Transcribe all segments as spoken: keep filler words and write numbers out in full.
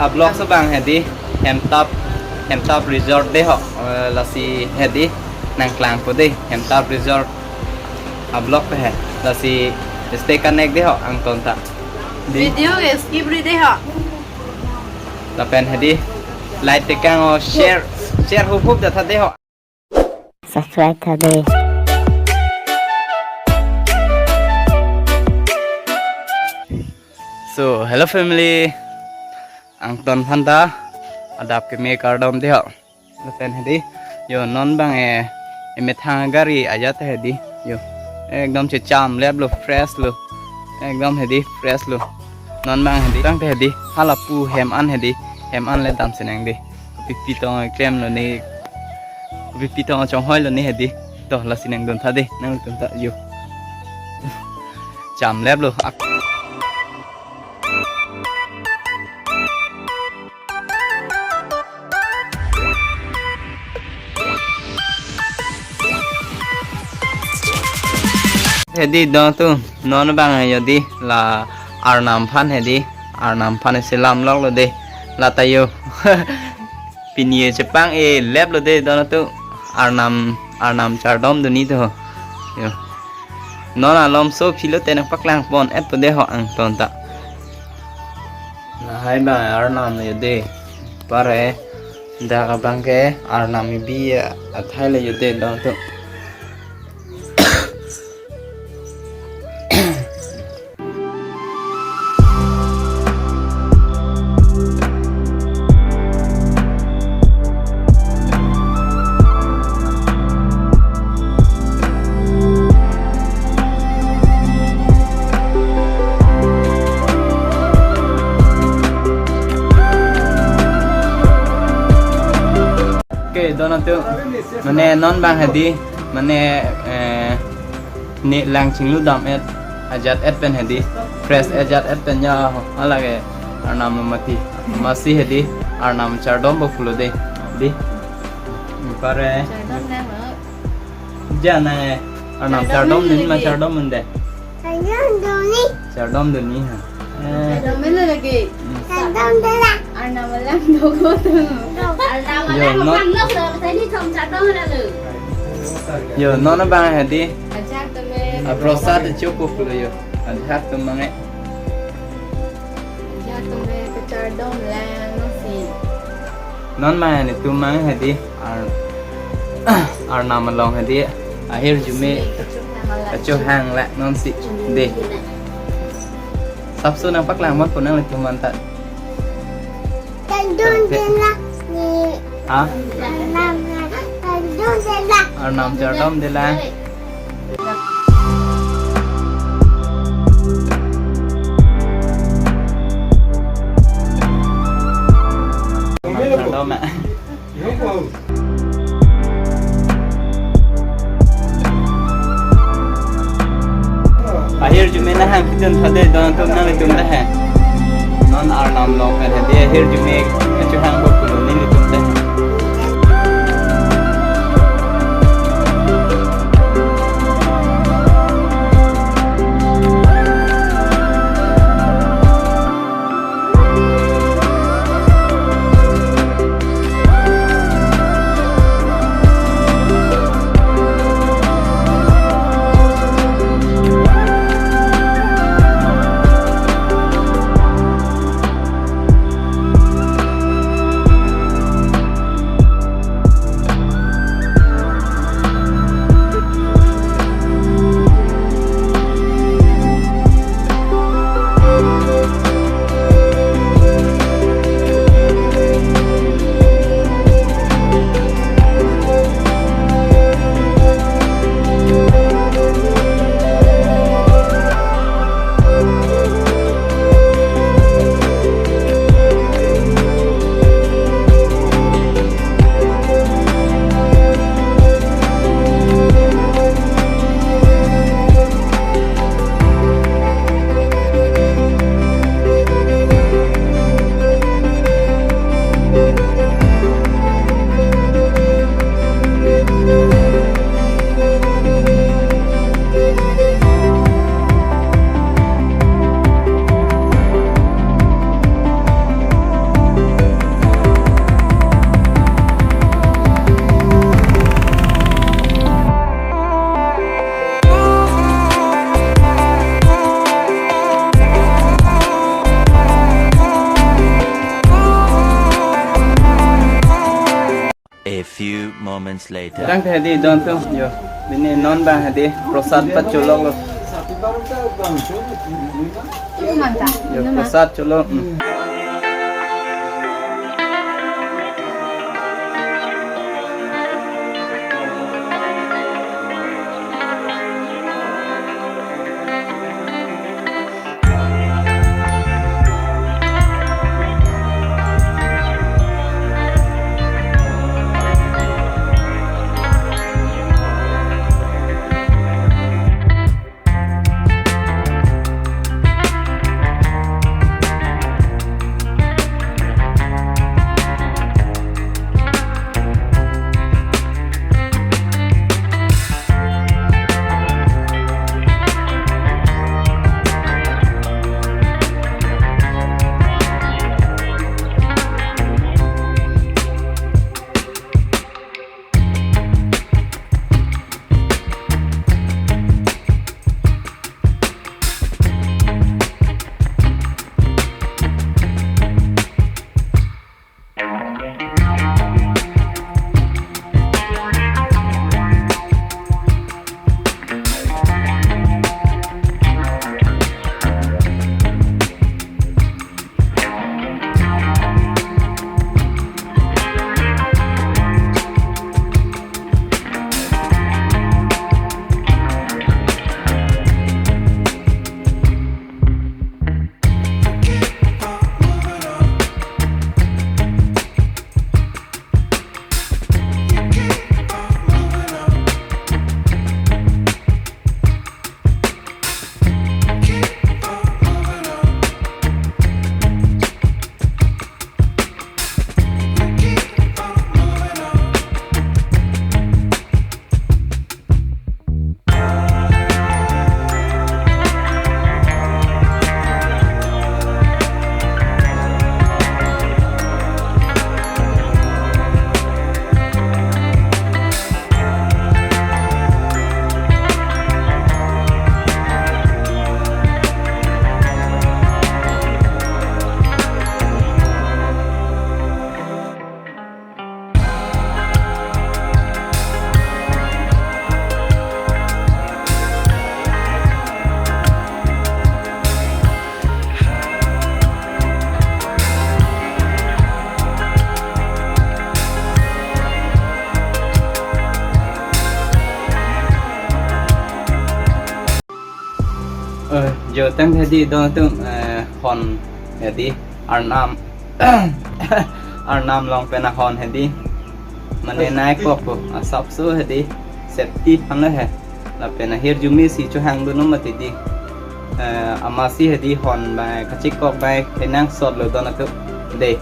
A-vlog so bang hedi, Hemtap, Hemtap Resort de ho, eh, lasi hedi, nangklangpo de, Hemtap Resort a-vlog pe he, lasi stay connect de ho, angton ta. Di. Video ke skip ri de ho. Lapen hedi, like tekang o, share, share hup hup datha de ho. Subscribe tha de. So, hello family. Angton aphan ta adap keme kardom de ho. Lapen hedi, yo non bang e, emethang gari ajat hedi. Yo, ekdom checham lep lo, fresh lo. Ekdom hedi, fresh lo. Non bang hedi, tangte hedi, hala pu hem an hedi, hem an le damsi nang de. Kopi pitong klem lo ne, kopi pitong chonghoi lo ne hedi. To, lasi nangdun tha de, nangdun tha, yo. Cham lep lo, ak. Hedi dong tu, non bang yo di, la Arnam aphan hedi, Arnam aphan si lam lok lo de, la ta yo. Pini chepang e lep lo de dong tu, Arnam, Arnam chardom dun ni to. Yo. Non alom so philo te nangpaklang pon et po de ho angton ta. Lahai bang Arnam yo de. Pare dak abang ke Arnam bi athai le yo de dong tu. Oke, dong tu. Mane non bang hedi, mane, eh, ne lang chinglu dam et, ajat et pen hedi, fresh ajat et pen ya ho, alage Arnam mati, masi hedi, Arnam chardom bo pulo de, di. Pare. Chardom nang lo. Jana, eh, Arnam chardom chardom dun ni ma lagi. Chardom dun de. Chardom dun ni. Chardom dun ni ha. Eh. Chardom dun lagi. Hmm. Chardom dun la. Arnam alang dogo tu. Arnam yo, alang non. Pang lok lo, tadi thom chardom la lo. Yo, non bang hedi. Ajak tu me. A, prosad chopo pulo yo. Ajak tu mange. Ajak tu me kachardom lang nang si. Non ma hedi tu mang hedi Ar-, Arnam along hedi ahirjume kachohang la non si de. Sapso nangpaklang mon po nanglitum anta. Chardom dun la ni. Ha? Arnam la. Chardom dun la. Arnam chardom dun la. Ahirjume nahang kejun thade don atum nanglitum ta he. Non Arnam along pen hedi ahirjume kachohang bo pulo nelitum ta he. A few moments later. Tangte hedi don atum, yo. Pini non abang hedi prasad pacholoklo. Manta. Yo, prasad cholo. Hmm. Eh, jo tangte hedi don atum, eh, hon hedi Arnam, Arnam along pen ahon hedi. Mane naikok ko asapso hedi safety aphan lo he. Lapen ahirjume si chohangdun un mati di. Eh, amatsi hedi hon abang kachikok abang kenangsotlo don atum. Dei.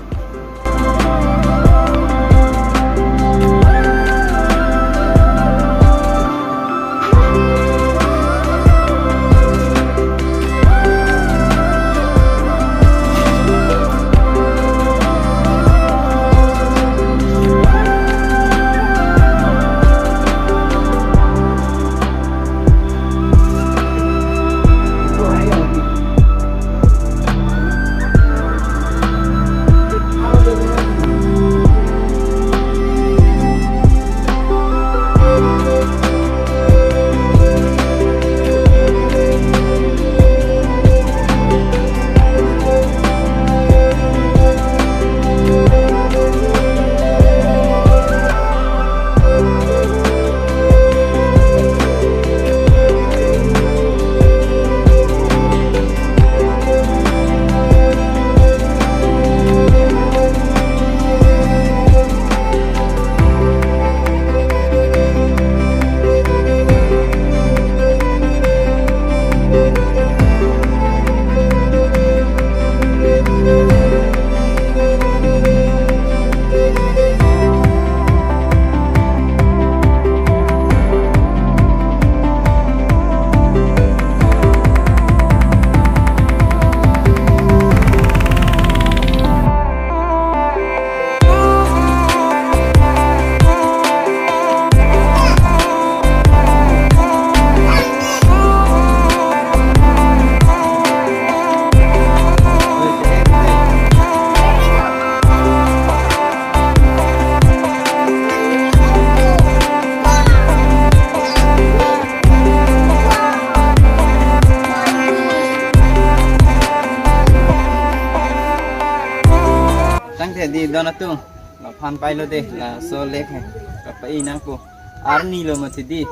Hedi don atum, laphan pailo de, laso lake he. Kapai nangpo. Arni lo mati di.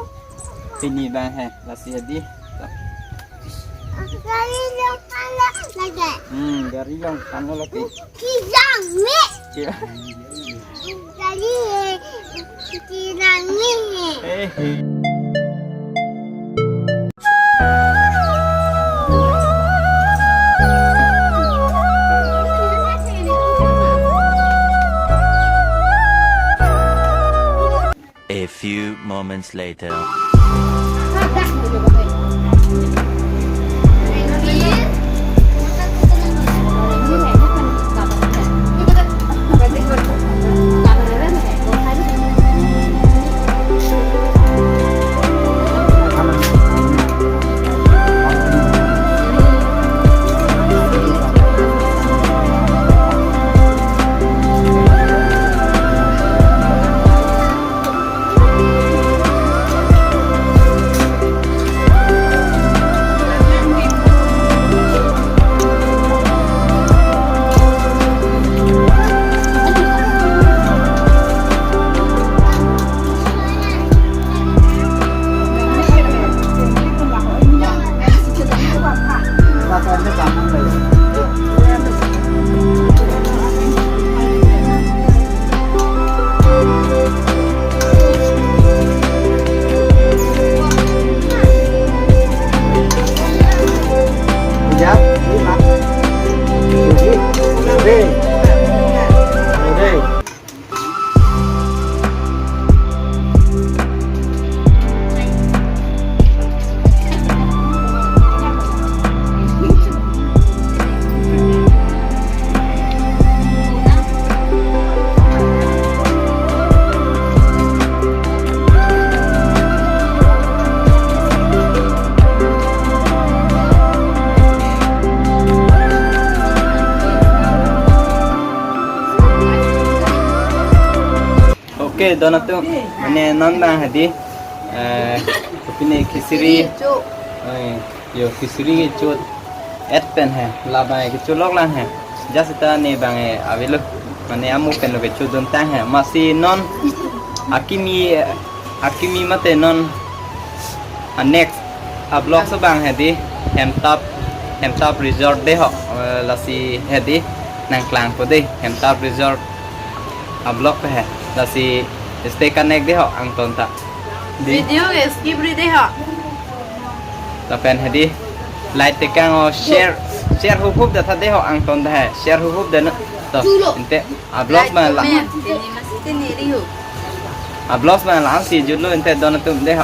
Pini bang he, lasi hedi. Gari along pala lagi. Hmm, gari along pala lagi. Kijang me. Iya. Gari kijang me. Eh. A few moments later. Okay, don atum, mane non bang hedi, eh, kopine khichdi, eh, yo khichdi kecho-et pen he, labang kecho lok lang he, just seta ne bang e avelo, mane amu pen lo kecho dun tang he, masi non akimi, akimi mate non, ah, next, ah, vlog so bang hedi, Hemtap, Hemtap Resort de ho, eh, lasi hedi, nangklangpo de, Hemtap Resort. A-vlog pe he. Lasi stay connect de ho angton ta. Di. Video ke skip ri de ho. Lapen hedi. Like tekang o share. Share hup hup da tha de ho angton ta he. Share hup hup da na. To. Ante a-vlog ma la. Comment, tini mas tini ri ho. A-vlog ma la si jutlo ante don atum de ho.